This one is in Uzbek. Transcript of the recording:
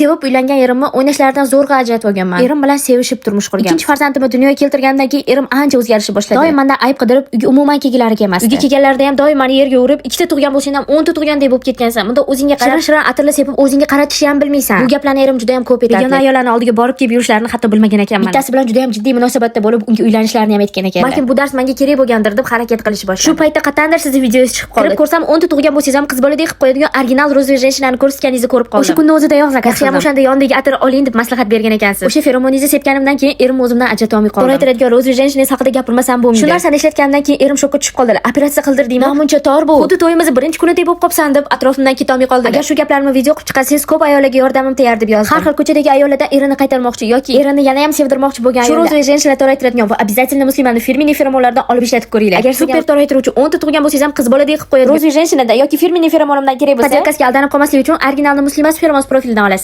Sevib uylangan erimni o'ynashlaridan zo'rg'a ajratib olganman. Erim bilan sevishib turmush qurgan. Ikkinchi farzandimni dunyoga keltirgandan keyin erim ancha o'zgarishni boshladi. Doim mandan ayb qidirib, uyga umuman kelgilari kelmasdi. Uyga kelganlarida ham doim meni yerga urib, "Ikkita tug'gan bo'lsang ham 10 ta tug'gandek bo'lib ketgansan. Bunda o'zingga qarab, shirin shirin atirlar sepib, o'zingga qaratishni ham bilmaysan." Bu gaplarni erim juda ham ko'p aytadi. Begona ayollarni oldiga borib kelib yurishlarini hatto bilmagan ekanman. Bittasi bilan juda ham jiddiy munosabatda bo'lib, unga uylanishlarini ham aytgan ekanlar. Balkim bu dars menga kerak bo'lgandir deb harakat qilishni boshladi. Shu paytda qayerdandir sizni videongiz chiqib qoldi. Kirib ko'rsam, 10 ta tug'gan bo'lsangiz ham qiz boladek qilib qo'yadigan original "Розовая женщина" ni ko'rsatganingizni ko'rib qoldim. O'sha kunni o'zidayoq заказ qildim. O'shanda yonidagi atir oling deb maslahat bergan ekansiz. O'sha feromoningizni sepganimdan keyin erim o'zimdan ajrata olmay qoldim. Toraytiradigan "Розовая женщина" haqida gapirmasam bo'lmaydi. Shu narsani ishlatganimdan keyin erim shokka tushib qoldilar. "Operatsiya qildirdingmi? Namuncha tor bu. Xuddi to'yimizni birinchi kunidek bo'lib qolibsan" deb atrofimdan ketolmay qoldilar. "Agar shu gaplarimni video qilib chiqarsangiz, ko'p ayollarga yordamim teyar" deb yozdim. Har xil ko'chadagi ayollardan erini qaytarmoqchi yoki erini yana ham sevdirmoqchi bo'lgan shu "Розовая женщина" toraytiradigan va обязательно Muslimani фирменный feromonlardan olib ishlatib ko'ringlar. Agar super toraytiruvchi, 10 ta tug'gan bo'lsangiz ham qiz boladek qilib qo'yadigan "Розовая женщина" da yoki фирменный feromonimdan kerak bo'lsa, Подделка siga aldanib qolmaslik uchun originalni Muslimas Feromons profilidan olasiz.